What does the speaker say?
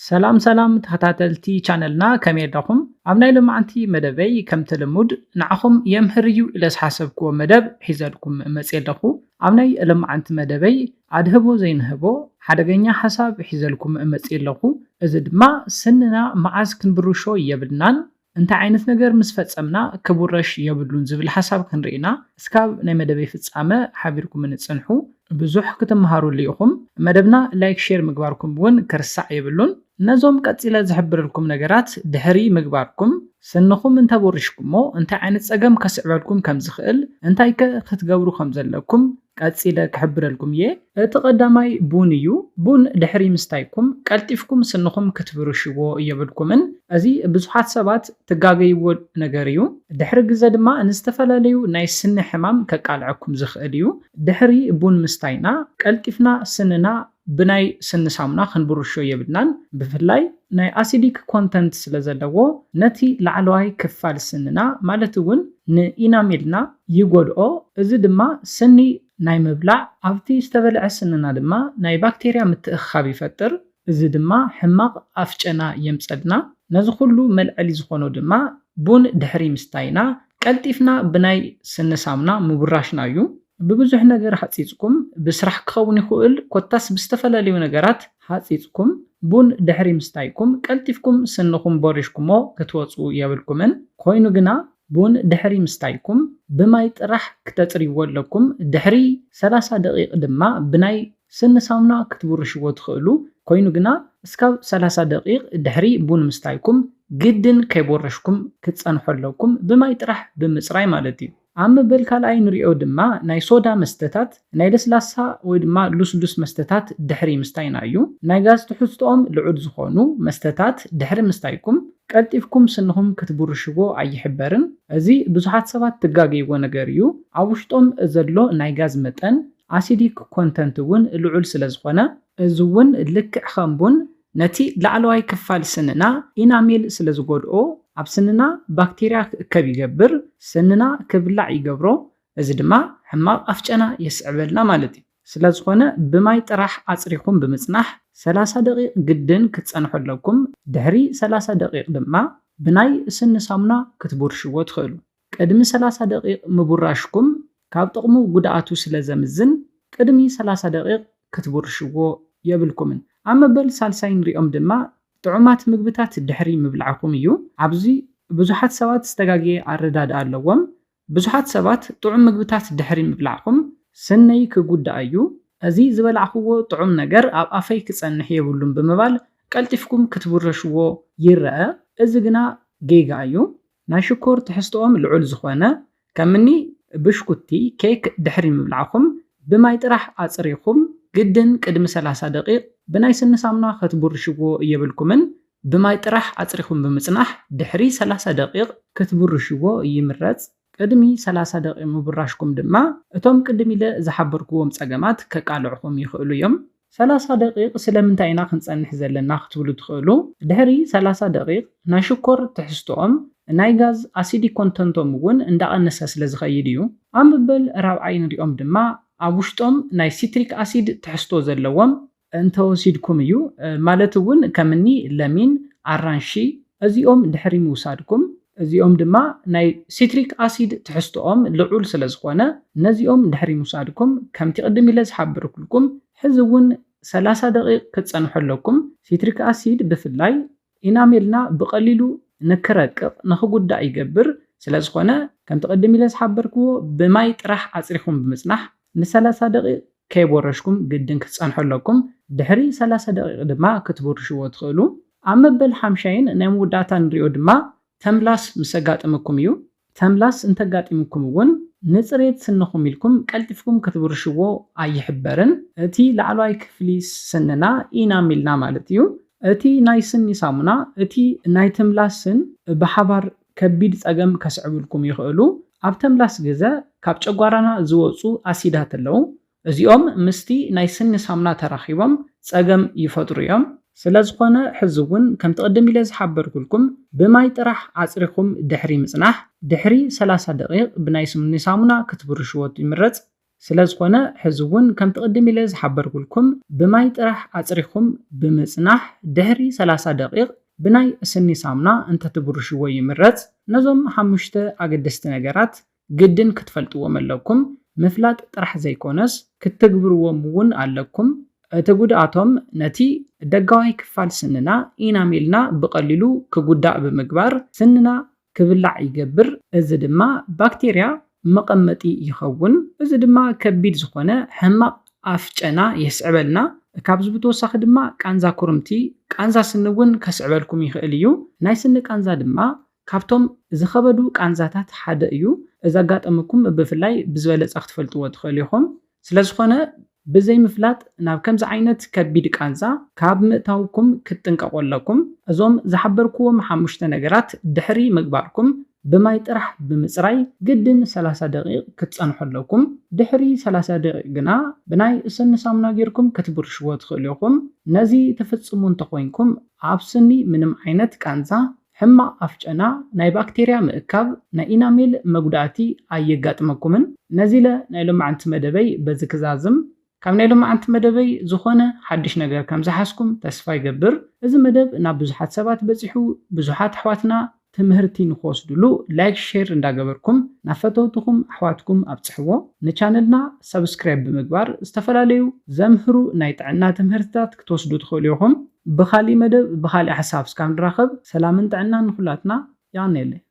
ሰላም ሰላም ተኸታተልቲ ቻነልና፣ ከመይ ኣለኹም? ኣብ ናይ ሎማዓንቲ መደበይ ከምቲ ልሙድ ንዓኹም የምህር እዩ ኢለ ዝሓሰብክዎ መደብ ሒዘልኩም መፅየ ኣለኹ። ኣብ ናይ ሎማዓንቲ መደበይ ኣድህቦ ዘይንህቦ ሓደገኛ ሓሳብ ሒዘልኩም መፅየ ኣለኹ። እዚ ድማ ስንና መዓዝ ክንብርሾ የብልናን፣ እንታይ ዓይነት ነገር ምስ ፈጸምና ክቡረሽ የብሉን ዝብል ሓሳብ ክንርኢ ኢና። እስካብ ናይ መደበይ ፍጻመ ሓቢርኩም ንጽንሑ። ብዙሕ ክትመሃሩሉ ኢኹም። መደብና ላይክ፣ ሼር ምግባርኩም እውን ክርሳዕ የብሉን። ነዞም ቀጺለ ዝሕብረልኩም ነገራት ድሕሪ ምግባርኩም፣ ስንኹም እንተቦሪሽኩሞ እንታይ ዓይነት ጸገም ከስዕበልኩም ከም ዝኽእል፣ እንታይ ከ ክትገብሩ ከም ዘለኩም ቀጺለ ክሕብረልኩም እየ። እቲ ቀዳማይ ቡን እዩ። ቡን ድሕሪ ምስታይኩም ቀልጢፍኩም ስንኹም ክትብርሽዎ የብልኩምን። እዚ ብዙሓት ሰባት ትጋገይዎ ነገር እዩ። ድሕሪ ግዘ ድማ ንዝተፈላለዩ ናይ ስኒ ሕማም ከቃልዐኩም ዝኽእል እዩ። ድሕሪ ቡን ምስታይና ቀልጢፍና ስንና ብናይ ስኒ ሳሙና ክንብርሾ የብልናን። ብፍላይ ናይ ኣሲዲክ ኮንተንት ስለ ዘለዎ ነቲ ላዕለዋይ ክፋል ስንና ማለት እውን ንኢናሜልና ይጎድኦ። እዚ ድማ ስኒ ናይ ምብላዕ ኣብቲ ዝተበልዐ ስንና ድማ ናይ ባክቴርያ ምትእኽኻብ ይፈጥር። እዚ ድማ ሕማቕ ኣፍጨና የምጸልና። ነዚ ኩሉ መልዐሊ ዝኾኖ ድማ ቡን ድሕሪ ምስታይና ቀልጢፍና ብናይ ስኒ ሳሙና ምቡራሽና እዩ። ብብዙሕ ነገር ሃጺጽኩም፣ ብስራሕ ክኸውን ይኽእል፣ ኮታስ ብዝተፈላለዩ ነገራት ሃጺጽኩም ቡን ድሕሪ ምስታይኩም ቀልጢፍኩም ስንኹም ቦሪሽኩሞ ክትወጽኡ የብልኩምን። ኮይኑ ግና ቡን ድሕሪ ምስታይኩም ብማይ ጥራሕ ክተጽርይዎ ኣለኩም። ድሕሪ ሰላሳ ደቂቕ ድማ ብናይ ስኒ ሳሙና ክትብርሽዎ ትኽእሉ። ኮይኑ ግና እስካብ ሰላሳ ደቂቕ ድሕሪ ቡን ምስታይኩም ግድን ከይቦረሽኩም ክትጸንሑ ኣለኩም፣ ብማይ ጥራሕ ብምጽራይ ማለት እዩ። ኣብ መበል ካልኣይ ንሪኦ ድማ ናይ ሶዳ መስተታት፣ ናይ ለስላሳ ወይ ድማ ሉስሉስ መስተታት ድሕሪ ምስታይና እዩ። ናይ ጋዝ ትሕዝቶኦም ልዑል ዝኾኑ መስተታት ድሕሪ ምስታይኩም ቀልጢፍኩም ስንኹም ክትብርሽዎ ኣይሕበርን። እዚ ብዙሓት ሰባት ትጋገይዎ ነገር እዩ። ኣብ ውሽጦም ዘሎ ናይ ጋዝ መጠን ኣሲዲክ ኮንተንት እውን ልዑል ስለ ዝኾነ፣ እዚ እውን ልክዕ ከም ቡን ነቲ ላዕለዋይ ክፋል ስንና ኢናሜል ስለ ዝጎድኦ፣ ኣብ ስንና ባክቴርያ ክእከብ ይገብር፣ ስንና ክብላዕ ይገብሮ። እዚ ድማ ሕማቕ ኣፍጨና የስዕበልና ማለት እዩ። ስለ ዝኾነ ብማይ ጥራሕ ኣጽሪኹም ብምጽናሕ ሰላሳ ደቂቕ ግድን ክትጸንሑ ኣለኩም። ድሕሪ ሰላሳ ደቂቕ ድማ ብናይ ስኒ ሳሙና ክትቡርሽዎ ትኽእሉ። ቅድሚ ሰላሳ ደቂቕ ምቡራሽኩም ካብ ጥቕሙ ጉድኣቱ ስለ ዘምዝን ቅድሚ ሰላሳ ደቂቕ ክትቡርሽዎ የብልኩምን። ኣብ መበል ሳልሳይ ንሪኦም ድማ ጥዑማት ምግብታት ድሕሪ ምብላዕኩም እዩ። ኣብዚ ብዙሓት ሰባት ዝተጋገየ ኣረዳድኣ ኣለዎም። ብዙሓት ሰባት ጥዑም ምግብታት ድሕሪ ምብላዕኩም ስነይ ክጉዳእ እዩ፣ እዚ ዝበላዕክዎ ጥዑም ነገር ኣብ ኣፈይ ክጸንሕ የብሉን ብምባል ቀልጢፍኩም ክትብረሽዎ ይረአ። እዚ ግና ጌጋ እዩ። ናይ ሽኮር ትሕዝቶኦም ልዑል ዝኾነ ከምኒ ብሽኩቲ፣ ኬክ ድሕሪ ምብላዕኩም ብማይ ጥራሕ ኣጽሪኹም ግድን ቅድሚ ሰላሳ ደቂቕ ብናይ ስኒ ሳሙና ክትብርሽዎ የብልኩምን። ብማይ ጥራሕ ኣጽሪኹም ብምጽናሕ ድሕሪ ሰላሳ ደቂቕ ክትብርሽዎ ይምረጽ። ቅድሚ ሰላሳ ደቂቕ ምብራሽኩም ድማ እቶም ቅድም ኢለ ዝሓበርክዎም ጸገማት ከቃልዕኹም ይኽእሉ እዮም። ሰላሳ ደቂቕ ስለምንታይ ኢና ክንጸንሕ ዘለና ክትብሉ ትኽእሉ። ድሕሪ ሰላሳ ደቂቕ ናይ ሽኮር ትሕዝቶኦም፣ ናይ ጋዝ ኣሲዲክ ኮንተንቶም እውን እንዳቐነሰ ስለ ዝኸይድ እዩ። ኣብ መበል ራብዓይ ንሪኦም ድማ ኣብ ውሽጦም ናይ ሲትሪክ ኣሲድ ትሕዝቶ ዘለዎም እንተወሲድኩም እዩ። ማለት እውን ከምኒ ለሚን፣ ኣራንሺ፣ እዚኦም ድሕሪ ምውሳድኩም፣ እዚኦም ድማ ናይ ሲትሪክ ኣሲድ ትሕዝቶኦም ልዑል ስለ ዝኾነ፣ ነዚኦም ድሕሪ ምውሳድኩም ከምቲ ቅድም ኢለ ዝሓበርኩልኩም ሕዚ እውን ሰላሳ ደቂቕ ክትጸንሑ ኣለኩም። ሲትሪክ ኣሲድ ብፍላይ ኢናሜልና ብቐሊሉ ንክረቅቕ፣ ንክጉዳእ ይገብር። ስለ ዝኾነ ከምቲ ቅድም ኢለ ዝሓበርክዎ ብማይ ጥራሕ ኣጽሪኹም ብምጽናሕ ንሰላሳ ደቂቕ ከይቦረሽኩም ግድን ክትጸንሑ ኣለኩም። ድሕሪ ሰላሳ ደቂቕ ድማ ክትብርሽዎ ትኽእሉ። ኣብ መበል ሓምሻይን ናይ መወዳእታ ንሪኦ ድማ ተምላስ ምስ ኣጋጠመኩም እዩ። ተምላስ እንተጋጢምኩም እውን ንጽሬት ስንኹም ኢልኩም ቀልጢፍኩም ክትብርሽዎ ኣይሕበርን። እቲ ላዕለዋይ ክፍሊ ስንና ኢናሚልና ማለት እዩ። እቲ ናይ ስኒ ሳሙና እቲ ናይ ተምላስን ብሓባር ከቢድ ጸገም ከስዕብልኩም ይኽእሉ። ኣብ ተምላስ ግዘ ካብ ጨጓራና ዝወጹ ኣሲዳት ኣለዉ። እዚኦም ምስቲ ናይ ስኒ ሳሙና ተራኺቦም ጸገም ይፈጥሩ እዮም። ስለ ዝኾነ ሕዚ እውን ከምቲ ቅድም ኢለ ዝሓበርኩልኩም ብማይ ጥራሕ ኣጽሪኹም ድሕሪ ምጽናሕ፣ ድሕሪ ሰላሳ ደቂቕ ብናይ ስኒ ሳሙና ክትብርሽዎ ይምረጽ። ስለ ዝኾነ ሕዚ እውን ከምቲ ቅድም ኢለ ዝሓበርኩልኩም ብማይ ጥራሕ ኣፅሪኹም ብምፅናሕ ድሕሪ ሰላሳ ደቂቕ ብናይ ስኒ ሳሙና እንተትብርሽዎ ይምረፅ። ነዞም ሓሙሽተ ኣገደስቲ ነገራት ግድን ክትፈልጥዎም ኣለኩም። ምፍላጥ ጥራሕ ዘይኮነስ ክትትግብርዎም እውን ኣለኩም። እቲ ጉድኣቶም ነቲ ደጋዋይ ክፋል ስንና ኢናሜልና ብቐሊሉ ክጉዳእ ብምግባር ስንና ክብላዕ ይገብር። እዚ ድማ ባክቴርያ መቐመጢ ይኸውን። እዚ ድማ ከቢድ ዝኾነ ሕማቕ ኣፍ ጨና የስዕበልና። ካብዚ ብተወሳኺ ድማ ቃንዛ ኩርምቲ፣ ቃንዛ ስኒ እውን ከስዕበልኩም ይኽእል እዩ። ናይ ስኒ ቃንዛ ድማ ካብቶም ዝኸበዱ ቃንዛታት ሓደ እዩ። እዚ ኣጋጠመኩም ብፍላይ ብዝበለጸ ክትፈልጥዎ ትኽእሉ ኢኹም። ስለ ዝኾነ ብዘይ ምፍላጥ ናብ ከምዚ ዓይነት ከቢድ ቃንዛ ካብ ምእታውኩም ክትጥንቀቑ ኣለኩም። እዞም ዝሓበርክዎም ሓሙሽተ ነገራት ድሕሪ ምግባርኩም ብማይ ጥራሕ ብምፅራይ ግድን ሰላሳ ደቂቕ ክትፀንሑ ኣለኩም። ድሕሪ ሰላሳ ደቂቕ ግና ብናይ ስኒ ሳሙና ጌርኩም ክትብርሽዎ ትኽእሉ ኢኹም። ነዚ ትፍፅሙ እንተኾይንኩም ኣብ ስኒ ምንም ዓይነት ቃንዛ፣ ሕማቕ ኣፍጨና፣ ናይ ባክቴርያ ምእካብ፣ ናይ ኢናሜል መጉዳእቲ ኣየጋጥመኩምን። ነዚ ኢለ ናይ ሎማዓንቲ መደበይ በዚ ክዛዝም። ካብ ናይ ሎማዓንቲ መደበይ ዝኾነ ሓድሽ ነገር ከም ዝሓዝኩም ተስፋ ይገብር። እዚ መደብ ናብ ብዙሓት ሰባት በፂሑ፣ ብዙሓት ኣሕዋትና ትምህርቲ ንክወስድሉ ላይክ፣ ሼር እንዳገበርኩም ናብ ፈተውትኹም ኣሕዋትኩም ኣብፅሕዎ። ንቻነልና ሰብስክራይብ ብምግባር ዝተፈላለዩ ዘምህሩ ናይ ጥዕና ትምህርትታት ክትወስዱ ትኽእሉ ኢኹም። ብኻሊእ መደብ ብኻሊእ ሓሳብ እስካብ ንራኸብ ሰላምን ጥዕናን ንኹላትና። የቐንየለይ።